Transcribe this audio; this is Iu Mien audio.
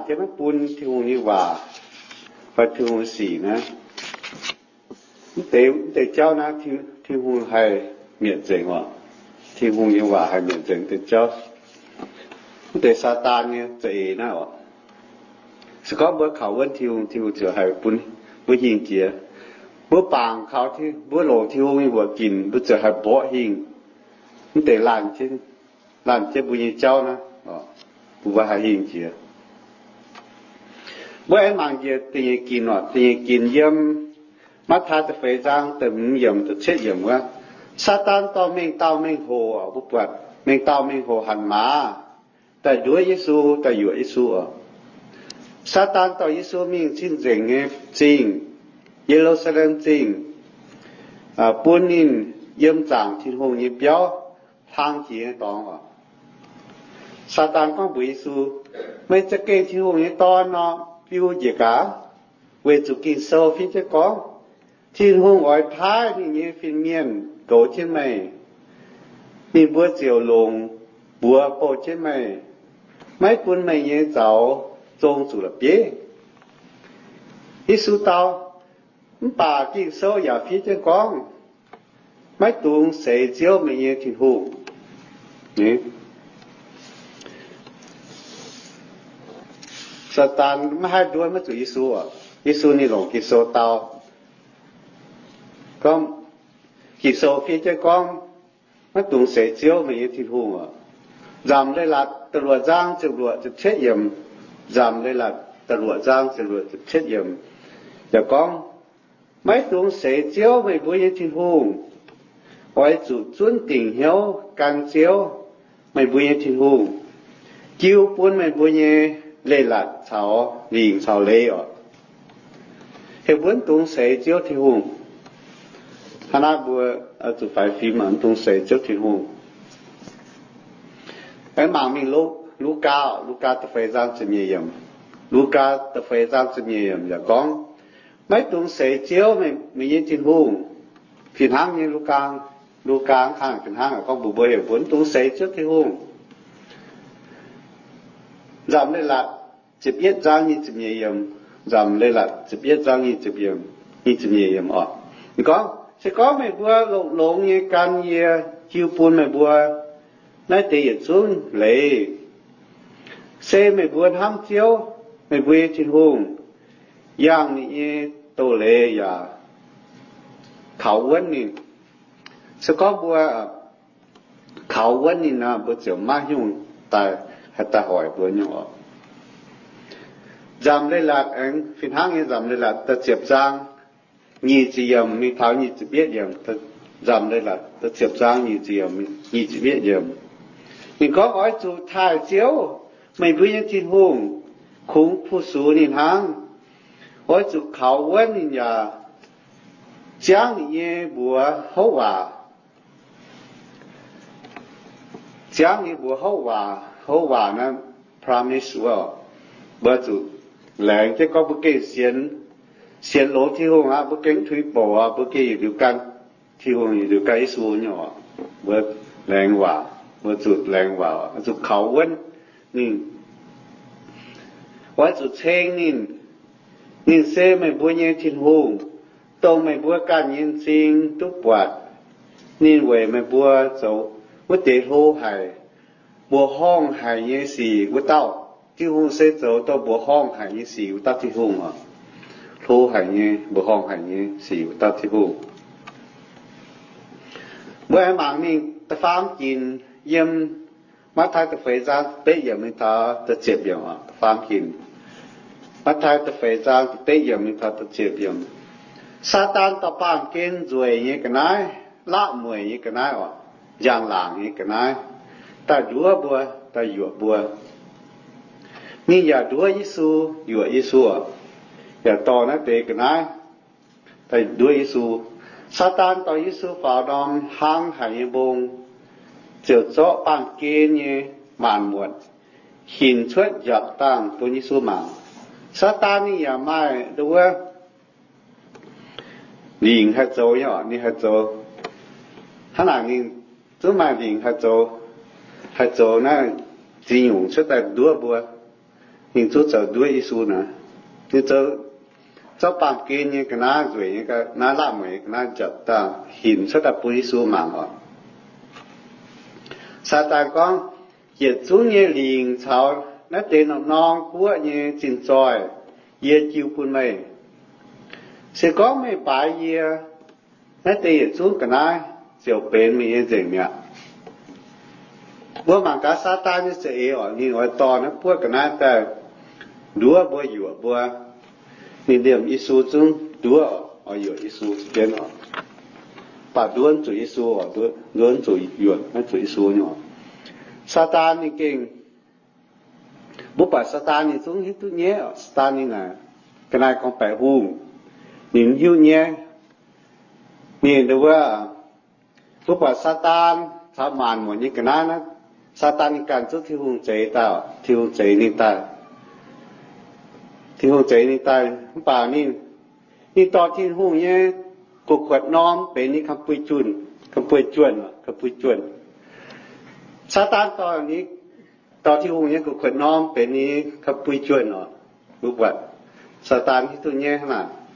Yie maiv bun Tin-Hungh nyei waac fai Tin-Hungh nyei sic naaiv, mv deix jauv naaiv Tin-Hungh haih mietc nzengc oc. Tin-Hungh nyei waac haih mietc nzengc deix jauv. Mv deix Saadaan nyei za'eix naaiv oc. Se gorngv mbuo kaux wuonv Tin-Hungh, Tin-Hungh ziouc haih bun mbuo hingh jiex. Mbuo bangc kaux, mbuo longc Tin-Hungh nyei wuoqc ginc, mbuo ziouc haih mborqv hingh mv deix laanh jienv mbuo nyei jauv naaiv, mbuo haih hingh jiex. Mbuo aengx mangc njiec da'nyeic ginc oc. Da'nyeic ginc yiem Matv^taai da'feix zaang da'hmz yiemc, da'cietv yiemc wuov, Saadaan dorh mengh dauh mengh hoc, mbuo buatc mengh dauh mengh hoc hanc maaz daaih nduov Yesu, daaih yuoqc Yesu oc. Saadaan dorh Yesu mingh cing-nzengc nyei zingh, Ye^lu^saa^lem Zingh, bun ninh yiem zaangc Tin-Hungh nyei biauv hlang jiex nyei dorngx oc. Saadaan gorngv mbuox Yesu, Meih za'gengh Tin-Hungh nyei Dorn nor, biu njiec gaax. Weic zuqc Ging-Sou fiev jienv gorngv, Tin-Hungh oix paaiv ninh nyei fin-mienh goux jienv meih. Ninh mbuo ziouc longc buoz bouh jienv meih, maiv bun meih nyei zaux zong zuqc la'bieiv. Yesu dau, Mv baac Ging-Sou yaac fiev jienv gorngv, Maiv dungx seix Ziouv, meih nyei Tin-Hungh. Saadaan maiv haih nduov maiv zuqc Yesu oc. Yesu ninh longc Ging-Sou dau, gorngv, Ging-Sou fiev jienv gorngv, Maiv dungx seix Ziouv, meih nyei Tin-Hungh oc. Nzamc Leiz-Latc da'luoqc zaang ziepc luoqc ziepc cietv yiemc, Nzamc Leiz-Latc da'luoqc zaang ziepc luoqc ziepc cietv yiemc yaac gorngv, Maiv dungx seix Ziouv, meih mbuo nyei Tin-Hungh. Oix zuqc zunv dingc hnyouv gan Ziouv, meih mbuo nyei Tin-Hungh, jiu bun meih mbuo nyei leiz-latc caux lingc caux leiz oc. Heuc mbuo maiv dungx seix Ziouv Tin-Hungh. Hnangv naaiv mbuo zuqc faix fim, maiv dungx seix Ziouv Tin-Hungh. Aengx mangc mingh Lugaa, Lugaa da'feix zaang ziepc nyeic yiemc. Lugaa da'feix zaang ziepc nyeic yiemc yaac gorngv, Maiv dungx seix Ziouv, meih nyei Tin-Hungh. Fih hnangv nyei, Lugaa, Lugaa kangv fih hnangv gorngv mbuox mbuo heuc mbuo maiv dungx seix Ziouv Tin-Hungh. Nzamc Leiz-Latc ziepc yietv zaang nyic ziepc nyeic yiemc, Nzamc Leiz-Latc ziepc yietv zaang nyic ziepc nyeic yiemc oc. Ninh gorngv, Se gorngv meih mbuo longx-longx nyei gan yie, jiu bun meih mbuo naaiv deix yietc zungv leiz, se meih mbuo hnamv Ziouv, meih mbuo nyei Tin-Hungh, yangh ninh nyei doz-leiz yaac kaux wuonv ninh. Se gorngv mbuo kaux wuonv ninh nor, mbuo ziouc maiv nyungc daaih, haih daaih hoic mbuo nyungc oc. Nzamc Leiz-Latc aengx fih hnangv nyei, Nzamc Leiz-Latc da'ziepc zaang nyic ziepc yiemc mingh taux nyic ziepc yietv yiemc. Nzamc Leiz-Latc da'ziepc zaang nyic ziepc yiemc, nyic ziepc yietv yiemc. Ninh gorngv, Oix zuqc taaih Ziouv, meih mbuo nyei Tin-Hungh, kungx fu-sux ninh hnangv. Oix zuqc kaux wuonv ninh yaac ziangv ninh nyei mbuox houv waac. Ziangv ninh mbuox houv waac, houv waac naaiv promise wuov, mbuo zuqc laengz jienv gorngv mbuo gengh sienx, sienx longx Tin-Hungh aqv, mbuo gengh mv tuix bouc aqv, mbuo gengh yietc liuz gan Tin-Hungh, yietc liuz gan Yesu nyei oc. Mbuo laengz waac, mbuo zuqc laengz waac, zuqc kaux wuonv ninh. Oix zuqc ceng ninh. Ninh se meih mbuo nyei Tin-Hungh, dongh meih mbuo ganh nyei m'zing duqv buatc. Ninh weic meih mbuo zoux wuov deix hlo haic, mbuoqc horngh haic nyei sic wuov dauh. Tin-Hungh se zoux dongh mbuoqc horngh haic nyei sic wuov dauh Tin-Hungh oc. Hlo haic nyei, mbuoqc horngh haic nyei sic wuov dauh Tin-Hungh. Mbuo aengx mangc mingh da'faam ginc yiem Matv^taai da'feix zaang da'betv yiemc mingh taux da'ziepc yiemc oc. Da'faam ginc, Matv^taai da'feix zaang da'betv yiemc mingh taux da'ziepc yiemc. Saadaan dorh baamh gen nzueic nyei ga'naaiv, laqv mueic nyei ga'naaiv oc, njang-laangc nyei ga'naaiv, daaih nduov mbuo, daaih yuoqc mbuo. Ninh yaac nduov Yesu, yuoqc Yesu oc, yaac dorh naaiv deix ga'naaiv daaih nduov Yesu. Saadaan dorh Yesu faaux norm hlang haic nyei mbong, ziouc zorqv baamh gen nyei maanc muotc hinc cuotv njapc dangh bun Yesu mangc. Saadaan ninh yaac maaih ndo wuov lingc haih zoux nyei oc, ninh haih zoux. Hnangv naaic ninh zungv maaih lingc haih zoux, haih zoux naaiv ziex nyungc cuotv daaih nduov mbuo. Ninh zungv zoux nduov Yesu naaic. Ninh zoux, zorqv baamh gen nyei ga'naaiv, nzueic nyei ga'naaiv, la'mueic nyei ga'naaiv nzapc daaih hinc cuotv daaih bun Yesu mangc oc. Saadaan gorngv, Yietc zungv nyei lingc caux naaiv deix norm-norm guoqv nyei zinh zoih yie jiu bun meih. Se gorngv meih baaix yie, naaiv deix yietc zungv ga'naaiv ziouc benx meih nyei nzengc mi'aqv. Mbuo mangc gaax Saadaan nyei za'eix oc. Ninh oix dorh naaiv buov ga'naaiv daaih nduov mbuo, yuoqc mbuo. Ninh liemh Yesu zungv nduov oc, oix yuoqc Yesu jienv oc. Mv baac nduov zuqc Yesu oc, nduov zuqc, yuoqc zuqc Yesu nyei oc. Saadaan ninh gengh, mbuo buatc Saadaan ninh zungv hiuv duqv nyaiv oc. Saadaan ninh naaic ga'naaiv gorngv-baeqc hungh, ninh hiuv nyaiv. Ninh wuov, mbuo buatc Saadaan caux maanc muotc nyei ga'naaiv naaiv, Saadaan ninh ganh zungv Tin-Hungh zeix daaih, Tin-Hungh zeix ninh daaih, Tin-Hungh zeix ninh daaih. Mv baac ninh, ninh dorh Tin-Hungh nyei gu'kuotv norm benx ninh kamx-buic juonh, kamx-buic juonh, kamx-buic juonh. Saadaan dorh, dorh Tin-Hungh nyei gu'kuotv norm benx ninh kamx-buic juonh oc. Mbuo buatc Saadaan hiuv duqv nyaiv hnangv naaic.